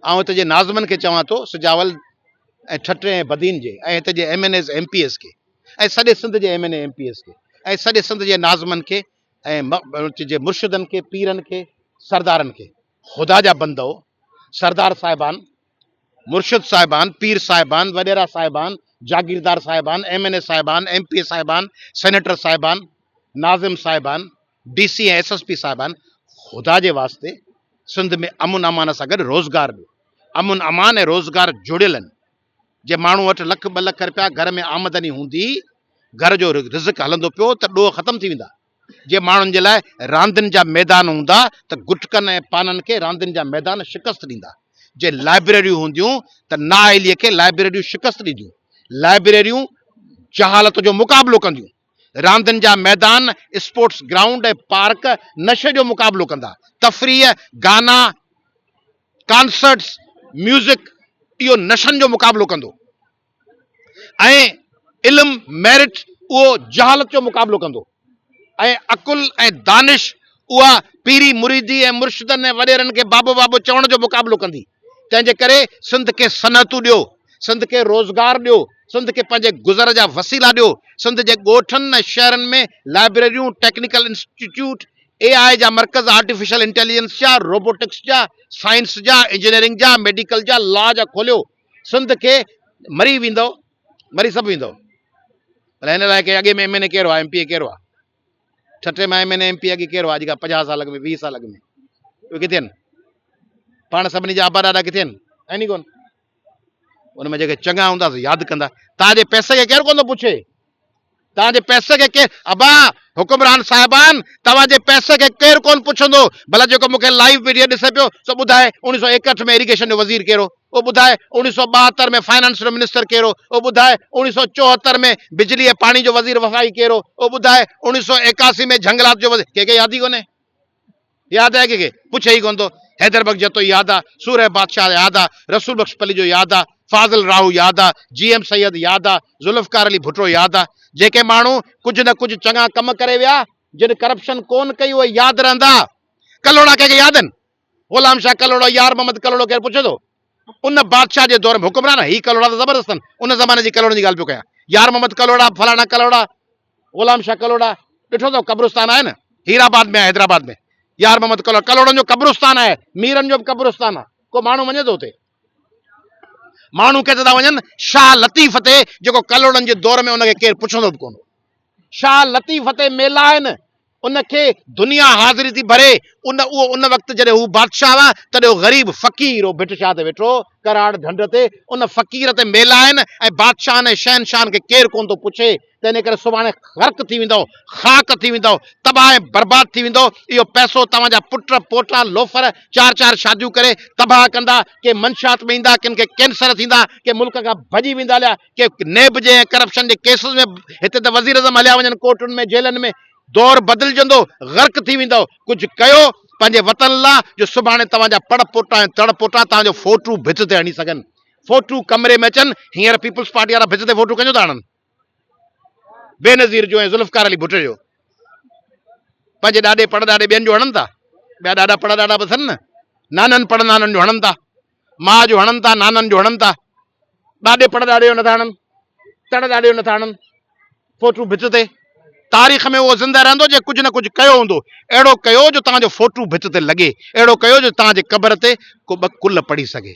آئون هتي جي ناظمن کي چوان ٿو سجاول ۽ ٺٽي ۽ بدين جي ۽ هتي جي M N As M P As کي ۽ سڄي سنڌ جي M N A M P As کي ۽ سڄي سنڌ جي ناظمن کي ۽ جي مرشدن کي پيرن کي سردارن کي خدا جا بندؤ سردار صاحبان مرشد صاحبان پير صاحبان وڏيرا صاحبان جاگيردار صاحبان ايم اين اي صاحبان ايم پي اي صاحبان سينيٽر صاحبان ناظم صاحبان D C ۽ S S P صاحبان خدا جي واسطي سنڌ ۾ امن امان سان گڏ روزگار ڏيو. امن امان ۽ روزگار جڙيل آهن. جي ماڻهو وٽ لک ٻه لک رپيا گهر ۾ آمدني هوندي، گهر جو رزق هلندو پيو ته ڏوهه ختم ٿي ويندا. جي ماڻهن جي لاء راندين جا ميدان هوندا ته گٽڪن ۽ پانن کي راندين جا ميدان شڪست ڏيندا. جي لائبريريون هونديون ته نااهلي کي لائبريريون شڪست ڏينديون. لائبريريون جهالت جو مقابلو ڪنديون. راندين جا ميدان، اسپورٽس گرائونڊ ۽ پارڪ نشي جو مقابلو ڪندا. تفريح، گانا، ڪانسرٽس، ميوزڪ اهو نشن جو مقابلو ڪندو ۽ علم، ميرٽ اهو جهالت جو مقابلو ڪندو ۽ عقل ۽ دانش اها پيري مريدي ۽ مرشدن ۽ وڏيرن کي بابو بابو چوڻ جو مقابلو ڪندي. تنهن جي ڪري سنڌ کي صنعتون ڏيو، سنڌ کي روزگار ڏيو، سنڌ کي پنهنجي گذر جا وسيلا ڏيو، سنڌ جي ڳوٺن ۽ شهرن ۾ لائبريريون، ٽيڪنيڪل انسٽيٽيوٽ، اي آء جا مرڪز، آرٽيفيشل انٽيليجنس جا، روبوٽڪس جا، سائنس جا، انجنيئرنگ جا، ميڊيڪل جا، لا جا کوليو، سنڌ کي مري ويندؤ، مري سڀ ويندؤ. ڀلا هن لاء ڪي اڳي ۾ ايم اين اي ڪير هئا، ايم پي اي ڪير هئا؟ ٺٽي مان M N A M P اڳي ڪير هئا اڄ کان 50 سال اڳ ۾ 20 سال اڳ ۾ اهي ڪٿي آهن؟ پاڻ سڀني جا ابا ڏاڏا ڪٿي آهن؟ آهن ئي ڪونه. ان ۾ جيڪي چڱا هوندا سي ياد ڪندا. توهان جي پئسي کي ڪير ڪونه ٿو پڇي. توهان جي پئسي کي ڪير ابا حڪمران صاحبان توهان جي پئسي کي ڪير ڪونه پڇندو. ڀلا جيڪو مون کي لائيو ويڊيو ڏسي پيو سو ٻڌائي 1961 ۾ ايريگيشن جو وزير ڪير هو؟ اهو ٻڌائي 1972 ۾ فائنانس جو منسٽر ڪير هو؟ اهو ٻڌائي 1974 ۾ بجلي ۽ پاڻي جو وزير وفاقي ڪير هو؟ اهو ٻڌائي 1981 ۾ جهنگلات جو وزير ڪنهن کي ياد ئي ڪونهي. ياد آهي ڪنهن کي؟ پڇي ئي ڪونه ٿو. حيدر بخش جتوئي ياد آ، سورهيه بادشاهه ياد آ، رسول بخش پليجو ياد آ، فاضل راهو ياد آ، جي ايم سيد ياد آ، ذوالفقار علي ڀٽو ياد آ. جيڪي ماڻهو ڪجهه نه ڪجهه چڱا ڪم ڪري ويا، جن ڪرپشن ڪونه ڪئي اهي ياد رهندا. ڪلهوڙا ڪنهن کي ياد آهن؟ غلام شاهه ڪلهوڙو، يار محمد ڪلهوڙو ڪير پڇي ٿو؟ ان بادشاهه جي دور ۾ حڪمران هي ڪلهوڙا ته زبردست آهن، ان زماني جي ڪلهوڙن جي ڳالهه پيو ڪيان. يار محمد ڪلهوڙا، فلاڻا ڪلهوڙا، غلام شاهه ڪلهوڙا، ڏٺو اٿو قبرستان آهي نه هيرآباد ۾ آهي حيدرآباد ۾ يار محمد ڪلهوڙا، ڪلهوڙن جو قبرستان آهي، ميرن جو به قبرستان آهي، ڪو ماڻهو وڃي ٿو اتي؟ ماڻهو ڪٿي ٿا وڃن؟ شاهه لطيف تي جيڪو ڪلهوڙن جي دور ۾ ان کي ڪير پڇندو به ڪونه هو. شاهه لطيف تي ميلا آهن، ان کي دنيا حاضري ٿي ڀري، ان اهو ان وقت جڏهن هو بادشاهه هئا، تڏهن اهو غريب فقير اهو ڀٽ شاهه تي ويٺو هو، ڪراڙ ڍنڍ تي، ان فقير تي ميلا آهن ۽ بادشاهن ۽ شهنشاهن کي ڪير ڪونه ٿو پڇي، تنهن ڪري سڀاڻي غرق ٿي ويندؤ، خاڪ ٿي ويندؤ، تباهه ۽ برباد ٿي ويندؤ، اهو پئسو توهان جا پٽ، پوٽا، لوفر چار چار شاديون ڪري تباهه ڪندا، ڪي منشيات ۾ ايندا، ڪن کي ڪينسر ٿيندا، ڪي ملڪ کان ڀڄي ويندا هليا، ڪي نيب جي ۽ ڪرپشن جي ڪيسز ۾ هتي ته وزيراعظم هليا وڃن ڪورٽن ۾ جيلن ۾ دور بدلجندو غرق ٿي ويندؤ ڪجهه ڪيو پنهنجي وطن لا جو سڀاڻي توهان جا پڙ پوٽا ۽ تڙ پوٽا توهان جو فوٽو ڀت تي هڻي سگهن فوٽو ڪمري ۾ اچن هينئر پيپلز پارٽي وارا ڀت تي فوٽو ڪنهن جو ٿا هڻن بينظير جو ۽ ذوالفقار علي ڀٽي جو پنهنجي ڏاڏي پڙ ڏاڏي ٻين جو هڻن ٿا ٻيا ڏاڏا پڙ ڏاڏا به اٿن نه نانن پڙ نانن جو هڻن ٿا ماء جو هڻن ٿا نانن جو هڻن ٿا ڏاڏي پڙ ڏاڏي جو نٿا هڻن، تڙ ڏاڏي جو نٿا هڻن، فوٽو ڀت تي. تاريخ ۾ اهو زنده رهندو جنهن ڪجهه نه ڪجهه ڪيو هوندو. اهڙو ڪيو جو توهان جو فوٽو ڀت تي لڳي، اهڙو ڪيو جو توهان جي قبر تي ڪو ٻه قل پڙهي سگهي.